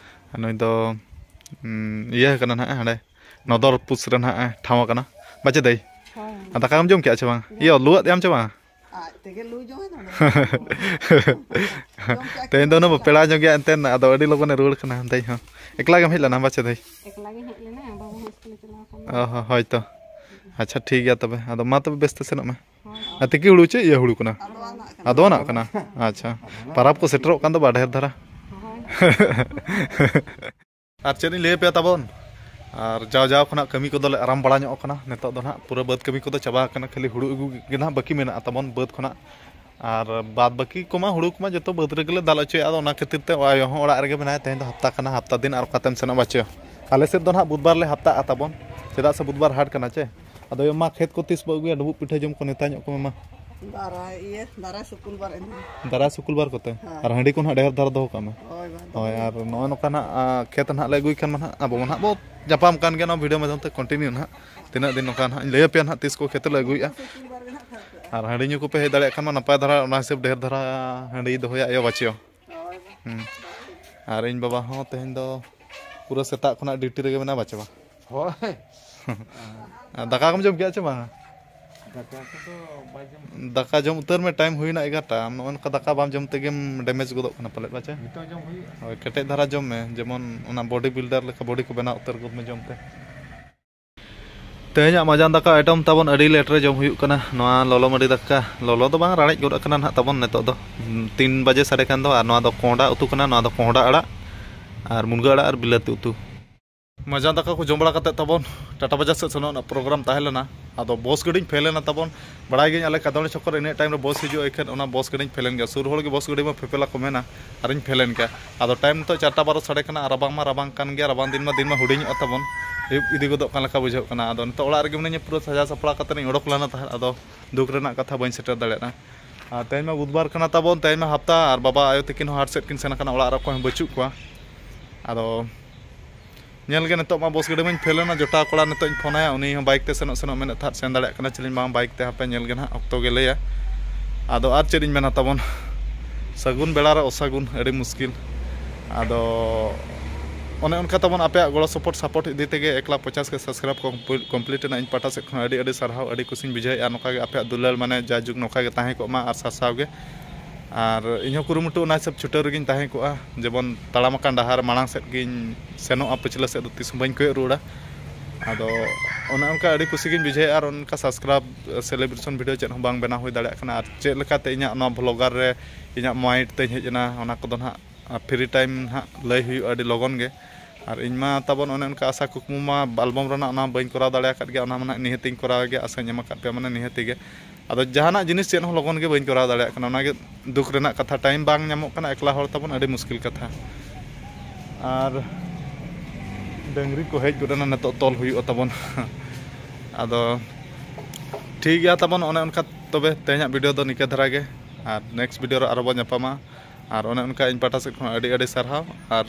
ᱟᱨ ᱱᱩᱭ ᱫᱚ, ᱩᱸ, ᱤᱭᱟᱹ ᱠᱟᱱᱟ ᱱᱟᱦᱟᱜ, ᱦᱟᱸᱰᱮ ᱱᱚᱫᱚᱨ ᱯᱩᱥ ᱨᱮ ᱱᱟᱦᱟᱜ ᱮ ᱴᱷᱟᱶ ᱟᱠᱟᱱᱟ᱾ ᱵᱟᱪᱮ ᱫᱟᱹᱭ? ᱦᱳᱭ᱾ ᱟᱨ ᱫᱟᱠᱟ ᱠᱚᱢ ᱡᱚᱢ ᱠᱮᱜᱼᱟ ᱪᱮ ᱵᱟᱝ? ᱤᱭᱟᱹ, ᱞᱩᱣᱟᱹᱜ ᱮᱢ ᱪᱮ ᱵᱟᱝ? ᱟᱡ ᱛᱮᱜᱮ ᱞᱩ ᱡᱚᱝ ᱮ ᱱᱚᱰᱮ᱾ ᱡᱚᱢ ᱠᱮᱜᱼᱟ ᱛᱮᱦᱮᱧ ᱫᱚ ᱠᱤᱱ ᱩᱱᱟᱹᱜ ᱵᱟᱹᱵᱩ ᱯᱮᱲᱟ ᱧᱚᱜ ᱜᱮᱭᱟ ᱮᱱᱛᱮᱫ, ᱟᱫᱚ ᱟᱹᱰᱤ ᱞᱚᱜᱚᱱᱮ ᱨᱩᱣᱟᱹᱲ ᱠᱟᱱᱟ ᱫᱟᱹᱭ ᱦᱚᱸ᱾ ᱮᱠᱞᱟ ᱜᱮᱢ ᱦᱮᱡ ᱞᱮᱱᱟ ᱵᱟᱪᱮ ᱫᱟᱹᱭ? ᱮᱠᱞᱟ ᱜᱮ ᱦᱮᱡ ᱞᱮᱱᱟ, ᱵᱟᱹᱵᱩ ᱦᱚᱸ ᱤᱥᱠᱩᱞᱮ ᱪᱟᱞᱟᱣ ᱠᱟᱱᱟ᱾ ᱚ ᱦᱚᱸ, ᱦᱳᱭ ᱛᱚ᱾ ᱟᱪᱪᱷᱟ, ᱴᱷᱤᱠ ᱜᱮᱭᱟ ᱛᱚᱵᱮ᱾ ᱟᱫᱚ ᱢᱟ ᱛᱚᱵᱮ ᱵᱮᱥ ᱛᱮ ᱥᱮᱱᱚᱜ ᱢᱮ᱾ ᱦᱳᱭ᱾ ᱟᱨ ᱛᱤᱠᱤ ᱦᱩᱲᱩ ᱪᱮ ᱤᱭᱟᱹ ᱦᱩᱲᱩ ᱠᱟᱱᱟ? ᱟᱫᱚᱣᱟᱱᱟᱜ ᱠᱟᱱᱟ᱾ ᱟᱫᱚᱣᱟᱱᱟᱜ ᱠᱟᱱᱟ? ᱟᱪᱪᱷᱟ᱾ ᱯᱟᱨᱟᱵᱽ ᱠᱚ ᱥᱮᱴᱮᱨᱚᱜ ᱠᱟᱱ ᱫᱚ ᱵᱟ ᱰᱷᱮᱨ ᱫᱷᱟᱨᱟ᱾ ᱦᱳᱭ᱾ ᱟᱨ ᱪᱮᱫ ᱤᱧ ᱞᱟᱹᱭ ᱟᱯᱮᱭᱟ ᱛᱟᱵᱚᱱ, ᱟᱨ ᱡᱟᱣ ᱡᱟᱣ ᱠᱷᱚᱱᱟᱜ ᱠᱟᱹᱢᱤ ᱠᱚᱫᱚᱞᱮ ᱟᱨᱟᱢ ᱵᱟᱲᱟ ᱧᱚᱜ ᱠᱟᱱᱟ᱾ ᱱᱤᱛᱚᱜ ᱫᱚ ᱱᱟᱦᱟᱜ ᱯᱩᱨᱟᱹ ᱵᱟᱹᱫᱽ ᱠᱟᱹᱢᱤ ᱠᱚᱫᱚ ᱪᱟᱵᱟ ᱟᱠᱟᱱᱟ, ᱠᱷᱟᱹᱞᱤ ᱦᱩᱲᱩ ᱟᱹᱜᱩ ᱜᱮ ᱱᱟᱦᱟᱜ ᱵᱟᱹᱠᱤ ᱢᱮᱱᱟᱜᱼᱟ ᱛᱟᱵᱚᱱ ᱵᱟᱹᱫᱽ ᱠᱷᱚᱱᱟᱜ᱾ ᱟᱨ ᱵᱟᱫᱽ ᱵᱟᱹᱠᱤ ᱠᱚᱢᱟ ᱦᱩᱲᱩ ᱠᱚᱢᱟ ᱡᱚᱛᱚ ᱵᱟᱹᱫᱽ ᱨᱮᱜᱮ ᱞᱮ ᱫᱟᱞ ᱦᱚᱪᱚᱭᱟ᱾ ᱟᱫᱚ ᱚᱱᱟ ᱠᱷᱟᱹᱛᱤᱨ ᱛᱮ ᱟᱭᱳ ᱦᱚᱸ ᱚᱲᱟᱜ ᱨᱮᱜᱮ ᱢᱮᱱᱟᱭᱟ᱾ ᱛᱮᱦᱮᱧ ᱫᱚ ᱦᱟᱯᱛᱟ ᱠᱟᱱᱟ, ᱦᱟᱯᱛᱟ ᱫᱤᱱ ᱟᱨ ᱚᱠᱟᱛᱮᱢ ᱥᱮᱱᱚᱜᱼᱟ ᱵᱟᱪᱮ? ᱟᱞᱮ ᱥᱮᱫ ᱫᱚ ᱱᱟᱦᱟᱜ ᱵᱩᱫᱷᱵᱟᱨ ᱞᱮ ᱦᱟᱯᱛᱟᱜᱼᱟ ᱛᱟᱵᱚᱱ, ᱪᱮᱫᱟᱜ ᱥᱮ ᱵᱩᱫᱷᱵᱟᱨ ᱦᱟᱴ ᱠᱟᱱᱟ ᱪᱮ᱾ ᱟᱫᱚ ᱭᱳ ᱢᱟ, ᱠᱷᱮᱛ ᱠᱚ ᱛᱤᱥ ᱵᱚ ᱟᱹᱜᱩᱭᱟ? ᱰᱩᱸᱵᱩᱜ ᱯᱤᱴᱷᱟᱹ ᱡᱚᱢ ᱠᱚ ᱱᱮᱛᱟ ᱧᱚᱜ ᱠᱚᱢᱮ ᱢᱟ᱾ ᱫᱟᱨᱟᱭ ᱤᱭᱟᱹ, ᱫᱟᱨᱟᱭ ᱥᱩᱠᱩᱞᱵᱟᱨ ᱮᱱ ᱦᱤᱞᱳᱜ᱾ ᱫᱟᱨᱟᱭ ᱥᱩᱠᱩᱞᱵᱟᱨ ᱠᱚᱛᱮ? ᱦᱮᱸ᱾ ᱟᱨ ᱦᱟᱺᱰᱤ ᱠᱚ ᱱᱟᱦᱟᱜ ᱰᱷᱮᱨ ᱫᱷᱟᱨᱟ ᱫᱚᱦᱚ ᱠᱟᱜ ᱢᱮ᱾ ᱦᱳᱭ, ᱵᱟᱝ ᱦᱳᱭ, ᱫᱚᱦᱚ ᱟᱨ ᱱᱚᱜᱼᱚᱭ ᱱᱚᱝᱠᱟ ᱱᱟᱦᱟᱜ, ᱟ, ᱠᱷᱮᱛ ᱱᱟᱦᱟᱜ ᱞᱮ ᱟᱹᱜᱩᱭ ᱠᱷᱟᱱ ᱢᱟ ᱱᱟᱦᱟᱜ ᱟᱵᱚ ᱢᱟ ᱱᱟᱦᱟᱜ ᱵᱚ ᱧᱟᱯᱟᱢ ᱠᱟᱱ ᱜᱮᱭᱟ ᱱᱚᱣᱟ ᱵᱷᱤᱰᱤᱭᱳ ᱢᱟᱫᱽᱫᱷᱚᱢ ᱛᱮ ᱠᱚᱱᱴᱤᱱᱤᱭᱩ ᱱᱟᱦᱟᱜ᱾ ᱛᱤᱱᱟᱹᱜ ᱫᱤᱱ ᱱᱚᱝᱠᱟ ᱱᱟᱦᱟᱜ ᱤᱧ ᱞᱟᱹᱭ ᱟᱯᱮᱭᱟ ᱱᱟᱦᱟᱜ ᱛᱤᱥ ᱠᱚ ᱠᱷᱮᱛ ᱞᱮ ᱟᱹᱜᱩᱭᱮᱫᱼᱟ᱾ ᱥᱩᱠᱩᱞᱵᱟᱨ ᱜᱮ ᱱᱟᱦᱟᱜ ᱠᱷᱮᱛ ᱫᱚ᱾ ᱟᱨ ᱦᱟᱺᱰᱤ ᱧᱩ ᱠᱚᱯᱮ ᱦᱮᱡ ᱫᱟᱲᱮᱭᱟᱜ ᱠᱷᱟᱱ ᱢᱟ ᱱᱟᱯᱟᱭ ᱫᱷᱟᱨᱟ, ᱚᱱᱟ ᱦᱤᱥᱟᱹᱵ ᱰᱷᱮᱨ ᱫᱷᱟᱨᱟ ᱦᱟᱺᱰᱤ ᱫᱚᱦᱚᱭᱟ ᱟᱭᱳ ᱵᱟᱪᱮᱭᱚ᱾ ᱦᱳᱭ᱾ ᱦᱩᱸ᱾ ᱟᱨ ᱤᱧ ᱵᱟᱵᱟ ᱦᱚᱸ ᱛᱮᱦᱮᱧ ᱫᱚ ᱯᱩᱨᱟᱹ ᱥᱮᱛᱟᱜ ᱠᱷᱚᱱᱟᱜ ᱰᱤᱭᱩᱴᱤ ᱨᱮᱜᱮ ᱢᱮᱱᱟᱭᱟ ᱵᱟᱪᱮ ᱵᱟ᱾ ᱦᱳᱭ᱾ ᱟᱨ ᱫᱟᱠᱟ ᱠᱚᱢ ᱡᱚᱢ ᱠᱮᱜᱼᱟ ᱪᱮ ᱵᱟᱝᱟ? ᱫᱟᱠᱟ ᱠᱚᱫᱚ ᱵᱟᱭ ᱡᱚᱢ ᱠᱟᱱᱟ᱾ ᱫᱟᱠᱟ ᱡᱚᱢ ᱩᱛᱟᱹᱨ ᱢᱮ, ᱴᱟᱭᱤᱢ ᱦᱩᱭᱱᱟ ᱮᱜᱟᱨᱚᱴᱟ᱾ ᱟᱢ ᱱᱚᱜᱼᱚ ᱱᱚᱝᱠᱟ ᱫᱟᱠᱟ ᱵᱟᱢ ᱡᱚᱢ ᱛᱮᱜᱮᱢ ᱰᱮᱢᱮᱡᱽ ᱜᱚᱫᱚᱜ ᱠᱟᱱᱟ ᱯᱟᱞᱮᱫ, ᱵᱟᱪᱮ? ᱱᱤᱛᱚᱜ ᱡᱚᱢ ᱦᱩᱭᱩᱜᱼᱟ᱾ ᱦᱳᱭ, ᱠᱮᱴᱮᱡ ᱫᱷᱟᱨᱟ ᱡᱚᱢ ᱢᱮ, ᱡᱮᱢᱚᱱ ᱚᱱᱟ ᱵᱚᱰᱤ ᱵᱤᱞᱰᱟᱨ ᱞᱮᱠᱟ ᱵᱚᱰᱤ ᱠᱚ ᱵᱮᱱᱟᱣ ᱩᱛᱟᱹᱨ ᱜᱚᱫ ᱢᱮ ᱡᱚᱢ ᱛᱮ᱾ ᱛᱮᱦᱮᱧᱟᱜ ᱢᱟᱡᱟᱱ ᱫᱟᱠᱟ ᱟᱭᱴᱮᱢ ᱛᱟᱵᱚᱱ ᱟᱹᱰᱤ ᱞᱮᱴ ᱨᱮ ᱡᱚᱢ ᱦᱩᱭᱩᱜ ᱠᱟᱱᱟ᱾ ᱱᱚᱣᱟ ᱞᱚᱞᱚ ᱢᱟᱹᱰᱤ ᱫᱟᱠᱟ, ᱞᱚᱞᱚ ᱫᱚ ᱵᱟᱝ, ᱨᱟᱲᱮᱡ ᱜᱚᱫ ᱟᱠᱟᱱᱟ ᱱᱟᱦᱟᱜ ᱛᱟᱵᱚᱱ ᱱᱤᱛᱚᱜ ᱫᱚ᱾ ᱛᱤᱱ ᱵᱟᱡᱮ ᱥᱟᱰᱮ ᱠᱟᱱ ᱫᱚ᱾ ᱟᱨ ᱱᱚᱣᱟ ᱫᱚ ᱠᱚᱸᱦᱰᱟ ᱩᱛᱩ ᱠᱟᱱᱟ, ᱱᱚᱣᱟ ᱫᱚ ᱠᱚᱸᱦᱰᱟ ᱟᱲᱟᱜ ᱟᱨ ᱢᱩᱱᱜᱟᱹ ᱟᱲᱟᱜ ᱟᱨ ᱵᱤᱞᱟᱹᱛᱤ ᱩᱛᱩ᱾ ᱢᱟᱡᱟᱱ ᱫᱟᱠᱟ ᱠᱚ ᱡᱚᱢ ᱵᱟᱲᱟ ᱠᱟᱛᱮ ᱛᱟᱵᱚᱱ ᱴᱟᱴᱟ ᱵᱟᱡᱟᱨ ᱥᱮᱫ ᱥᱮᱱᱚᱜ ᱨᱮᱱᱟᱜ ᱯᱨᱳᱜᱨᱟᱢ ᱛᱟᱦᱮᱸ ᱞᱮᱱᱟ᱾ ᱟᱫᱚ ᱵᱚᱥ ᱜᱟᱹᱰᱤᱧ ᱯᱷᱮᱞ ᱮᱱᱟ ᱛᱟᱵᱚᱱ᱾ ᱵᱟᱲᱟᱭ ᱜᱤᱭᱟᱹᱧ ᱟᱞᱮ ᱠᱟᱫᱚᱲᱤ ᱪᱷᱚᱠ ᱨᱮ ᱤᱱᱟᱹᱜ ᱴᱟᱭᱤᱢ ᱨᱮ ᱵᱚᱥ ᱦᱤᱡᱩᱜᱼᱟ, ᱮᱱᱠᱷᱟᱱ ᱚᱱᱟ ᱵᱚᱥ ᱜᱟᱹᱰᱤᱧ ᱯᱷᱮᱞ ᱮᱱ ᱜᱮᱭᱟ᱾ ᱥᱩᱨ ᱦᱚᱲ ᱜᱮ ᱵᱚᱥ ᱜᱟᱹᱰᱤ ᱢᱟ ᱯᱷᱮᱯᱮᱞᱟ ᱠᱚ ᱢᱮᱱᱟ, ᱟᱨᱤᱧ ᱯᱷᱮᱞ ᱮᱱ ᱜᱮᱭᱟ᱾ ᱟᱫᱚ ᱴᱟᱭᱤᱢ ᱱᱤᱛᱚᱜ ᱪᱟᱨᱴᱟ ᱵᱟᱨᱚ ᱥᱟᱰᱮ ᱠᱟᱱᱟ, ᱟᱨ ᱨᱟᱵᱟᱝ ᱢᱟ ᱨᱟᱵᱟᱝ ᱠᱟᱱ ᱜᱮᱭᱟ, ᱨᱟᱵᱟᱝ ᱫᱤᱱ ᱢᱟ ᱫᱤᱱ ᱢᱟ ᱦᱩᱰᱤᱧᱚᱜᱼᱟ ᱛᱟᱵᱚᱱ, ᱟᱹᱭᱩᱵ ᱤᱫᱤ ᱜᱚᱫᱚᱜ ᱠᱟᱱ ᱞᱮᱠᱟ ᱵᱩᱡᱷᱟᱹᱜ ᱠᱟᱱᱟ᱾ ᱟᱫᱚ ᱱᱤᱛᱚᱜ ᱚᱲᱟᱜ ᱨᱮᱜᱮ ᱢᱤᱱᱟᱹᱧᱟ, ᱯᱩᱨᱟᱹ ᱥᱟᱡᱟᱣ ᱥᱟᱯᱲᱟᱣ ᱠᱟᱛᱮ ᱤᱧ ᱚᱰᱚᱠ ᱞᱮᱱᱟ ᱛᱟᱦᱮᱸᱫ᱾ ᱟᱫᱚ ᱫᱩᱠ ᱨᱮᱱᱟᱜ ᱠᱟᱛᱷᱟ, ᱵᱟᱹᱧ ᱥᱮᱴᱮᱨ ᱫᱟᱲᱮᱭᱟᱫᱟ᱾ ᱟᱨ ᱛᱮᱦᱮᱧ ᱢᱟ ᱵᱩᱫᱷᱵᱟᱨ ᱠᱟᱱᱟ ᱛᱟᱵᱚᱱ, ᱛᱮᱦᱮᱧ ᱢᱟ ᱦᱟᱯᱛᱟ, ᱟᱨ ᱵᱟᱵᱟ ᱟᱭᱳ ᱛᱟᱹᱠᱤᱱ ᱦᱚᱸ ᱦᱟᱴ ᱥᱮᱫ ᱠᱤᱱ ᱥᱮᱱ ᱟᱠᱟᱱᱟ, ᱚᱲᱟᱜ ᱨᱮ ᱚᱠᱚᱭ ᱦᱚᱸ ᱵᱟᱹᱪᱩᱜ ᱠᱚᱣᱟ᱾ ᱟᱫᱚ ᱧᱮᱞ ᱜᱮ, ᱱᱤᱛᱚᱜ ᱢᱟ ᱵᱚᱥ ᱜᱟᱹᱰᱤ ᱢᱟᱧ ᱯᱷᱮᱞ ᱮᱱᱟ᱾ ᱡᱚᱴᱟᱣ ᱠᱚᱲᱟ ᱱᱤᱛᱚᱜ ᱤᱧ ᱯᱷᱳᱱ ᱟᱭᱟ, ᱩᱱᱤ ᱦᱚᱸ ᱵᱟᱭᱤᱠ ᱛᱮ ᱥᱮᱱᱚᱜ ᱥᱮᱱᱚᱜ ᱢᱮᱱᱮᱫ ᱛᱟᱦᱮᱸᱫ, ᱥᱮᱱ ᱫᱟᱲᱮᱭᱟᱜ ᱠᱟᱱᱟ ᱪᱮᱞᱤᱧ ᱵᱟᱝ ᱵᱟᱭᱤᱠ ᱛᱮ, ᱦᱟᱯᱮ ᱧᱮᱞ ᱜᱮ ᱱᱟᱦᱟᱜ, ᱚᱠᱛᱚ ᱜᱮ ᱞᱟᱹᱭᱟ᱾ ᱟᱫᱚ ᱟᱨ ᱪᱮᱫ ᱤᱧ ᱢᱮᱱᱟ ᱛᱟᱵᱚᱱ, ᱥᱟᱹᱜᱩᱱ ᱵᱮᱲᱟ ᱨᱮ ᱚᱥᱟᱹᱜᱩᱱ, ᱟᱹᱰᱤ ᱢᱩᱥᱠᱤᱞ᱾ ᱟᱫᱚ ᱚᱱᱮ ᱚᱱᱠᱟ ᱛᱟᱵᱚᱱ ᱟᱯᱮᱭᱟᱜ ᱜᱚᱲᱚ ᱥᱚᱯᱚᱦᱚᱫ, ᱥᱟᱯᱳᱨᱴ ᱤᱫᱤ ᱛᱮᱜᱮ ᱮᱠ ᱞᱟᱠᱷ ᱯᱚᱪᱟᱥ ᱠᱮ ᱥᱟᱵᱥᱠᱨᱟᱭᱤᱵ ᱠᱚ ᱠᱚᱢᱯᱞᱤᱴ ᱮᱱᱟ᱾ ᱤᱧ ᱯᱟᱦᱴᱟ ᱥᱮᱫ ᱠᱷᱚᱱ ᱟᱹᱰᱤ ᱟᱹᱰᱤ ᱥᱟᱨᱦᱟᱣ, ᱟᱹᱰᱤ ᱠᱩᱥᱤᱧ ᱵᱩᱡᱷᱟᱹᱣᱮᱫᱼᱟ᱾ ᱱᱚᱝᱠᱟ ᱜᱮ ᱟᱯᱮᱭᱟᱜ ᱫᱩᱞᱟᱹᱲ ᱢᱟᱱᱮ ᱡᱟᱭᱡᱩᱜᱽ ᱱᱚᱝᱠᱟ ᱜᱮ ᱛᱟᱦᱮᱸ ᱠᱚᱜ ᱢᱟ ᱟᱨ ᱥᱟᱨᱥᱟᱣ ᱜᱮ᱾ ᱟᱨ ᱤᱧᱦᱚᱸ ᱠᱩᱨᱩᱢᱩᱴᱩ ᱚᱱᱟ ᱦᱤᱥᱟᱹᱵ ᱪᱷᱩᱴᱟᱹᱣ ᱨᱮᱜᱮᱧ ᱛᱟᱦᱮᱸ ᱠᱚᱜᱼᱟ, ᱡᱮᱢᱚᱱ ᱛᱟᱲᱟᱢ ᱟᱠᱟᱱ ᱰᱟᱦᱟᱨ ᱢᱟᱲᱟᱝ ᱥᱮᱫ ᱜᱤᱧ ᱥᱮᱱᱚᱜᱼᱟ, ᱯᱟᱹᱪᱷᱞᱟᱹ ᱥᱮᱫ ᱫᱚ ᱛᱤᱥ ᱦᱚᱸ ᱵᱟᱹᱧ ᱠᱚᱭᱚᱜ ᱨᱩᱣᱟᱹᱲᱟ᱾ ᱟᱫᱚ ᱚᱱᱮ ᱚᱱᱠᱟ ᱟᱹᱰᱤ ᱠᱩᱥᱤ ᱜᱤᱧ ᱵᱩᱡᱷᱟᱹᱣᱮᱫᱼᱟ᱾ ᱟᱨ ᱚᱱᱠᱟ ᱥᱟᱵᱥᱠᱨᱟᱭᱤᱵ ᱥᱮᱞᱮᱵᱨᱮᱥᱚᱱ ᱵᱷᱤᱰᱤᱭᱳ ᱪᱮᱫ ᱦᱚᱸ ᱵᱟᱝ ᱵᱮᱱᱟᱣ ᱦᱩᱭ ᱫᱟᱲᱮᱭᱟᱜ ᱠᱟᱱᱟ᱾ ᱟᱨ ᱪᱮᱫ ᱞᱮᱠᱟᱛᱮ ᱤᱧᱟᱹᱜ ᱱᱚᱣᱟ ᱵᱷᱞᱚᱜᱟᱨ ᱨᱮ ᱤᱧᱟᱹᱜ ᱢᱟᱭᱤᱱᱰ ᱛᱮᱧ ᱦᱮᱡ ᱮᱱᱟ, ᱚᱱᱟ ᱠᱚᱫᱚ ᱱᱟᱦᱟᱜ ᱯᱷᱨᱤ ᱴᱟᱭᱤᱢ ᱱᱟᱦᱟᱜ ᱞᱟᱹᱭ ᱦᱩᱭᱩᱜᱼᱟ ᱟᱹᱰᱤ ᱞᱚᱜᱚᱱ ᱜᱮ᱾ ᱟᱨ ᱤᱧ ᱢᱟ ᱛᱟᱵᱚᱱ ᱚᱱᱮ ᱚᱱᱠᱟ ᱟᱥᱟ ᱠᱩᱠᱢᱩ ᱢᱟ ᱟᱞᱵᱚᱢ ᱨᱮᱱᱟᱜ ᱚᱱᱟ ᱵᱟᱹᱧ ᱠᱚᱨᱟᱣ ᱫᱟᱲᱮ ᱟᱠᱟᱫ ᱜᱮᱭᱟ, ᱚᱱᱟ ᱢᱟ ᱱᱟᱦᱟᱜ ᱱᱤᱦᱟᱹᱛᱤᱧ ᱠᱚᱨᱟᱣ ᱜᱮᱭᱟ, ᱟᱥᱟᱧ ᱮᱢ ᱟᱠᱟᱫ ᱯᱮᱭᱟ ᱢᱟᱱᱮ ᱱᱤᱦᱟᱹᱛᱤ ᱜᱮ᱾ ᱟᱫᱚ ᱡᱟᱦᱟᱱᱟᱜ ᱡᱤᱱᱤᱥ ᱪᱮᱫ ᱦᱚᱸ ᱞᱚᱜᱚᱱ ᱜᱮ ᱵᱟᱹᱧ ᱠᱚᱨᱟᱣ ᱫᱟᱲᱮᱭᱟᱜ ᱠᱟᱱᱟ, ᱚᱱᱟᱜᱮ ᱫᱩᱠ ᱨᱮᱱᱟᱜ ᱠᱟᱛᱷᱟ᱾ ᱴᱟᱭᱤᱢ ᱵᱟᱝ ᱧᱟᱢᱚᱜ ᱠᱟᱱᱟ, ᱮᱠᱞᱟ ᱦᱚᱲ ᱛᱟᱵᱚᱱ, ᱟᱹᱰᱤ ᱢᱩᱥᱠᱤᱞ ᱠᱟᱛᱷᱟ᱾ ᱟᱨ ᱰᱟᱹᱝᱨᱤ ᱠᱚ ᱦᱮᱡ ᱜᱚᱫ ᱮᱱᱟ, ᱱᱤᱛᱚᱜ ᱛᱚᱞ ᱦᱩᱭᱩᱜᱼᱟ ᱛᱟᱵᱚᱱ᱾ ᱟᱫᱚ ᱴᱷᱤᱠ ᱜᱮᱭᱟ ᱛᱟᱵᱚᱱ, ᱚᱱᱮ ᱚᱱᱠᱟ ᱛᱚᱵᱮ ᱛᱮᱦᱮᱧᱟᱜ ᱵᱷᱤᱰᱤᱭᱳ ᱫᱚ ᱱᱤᱠᱟᱹ ᱫᱷᱟᱨᱟ ᱜᱮ᱾ ᱟᱨ ᱱᱮᱠᱥᱴ ᱵᱷᱤᱰᱤᱭᱳ ᱨᱮ ᱟᱨᱚ ᱵᱚᱱ ᱧᱟᱯᱟᱢᱟ᱾ ᱟᱨ ᱚᱱᱮ ᱚᱱᱠᱟ ᱤᱧ ᱯᱟᱦᱴᱟ ᱥᱮᱫ ᱠᱷᱚᱱ ᱟᱹᱰᱤ ᱟᱹᱰᱤ ᱥᱟᱨᱦᱟᱣ᱾ ᱟᱨ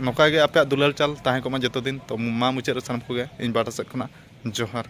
ᱱᱚᱝᱠᱟ ᱜᱮ ᱟᱯᱮᱭᱟᱜ ᱫᱩᱞᱟᱹᱲ ᱪᱟᱞ ᱛᱟᱦᱮᱸ ᱠᱚᱜ ᱢᱟ ᱡᱚᱛᱚ ᱫᱤᱱ᱾ ᱛᱚ ᱢᱟ ᱢᱩᱪᱟᱹᱫ ᱨᱮ ᱥᱟᱱᱟᱢ ᱠᱚᱜᱮ ᱤᱧ ᱯᱟᱦᱴᱟ ᱥᱮᱫ ᱠᱷᱚᱱᱟᱜ ᱡᱚᱦᱟᱨ᱾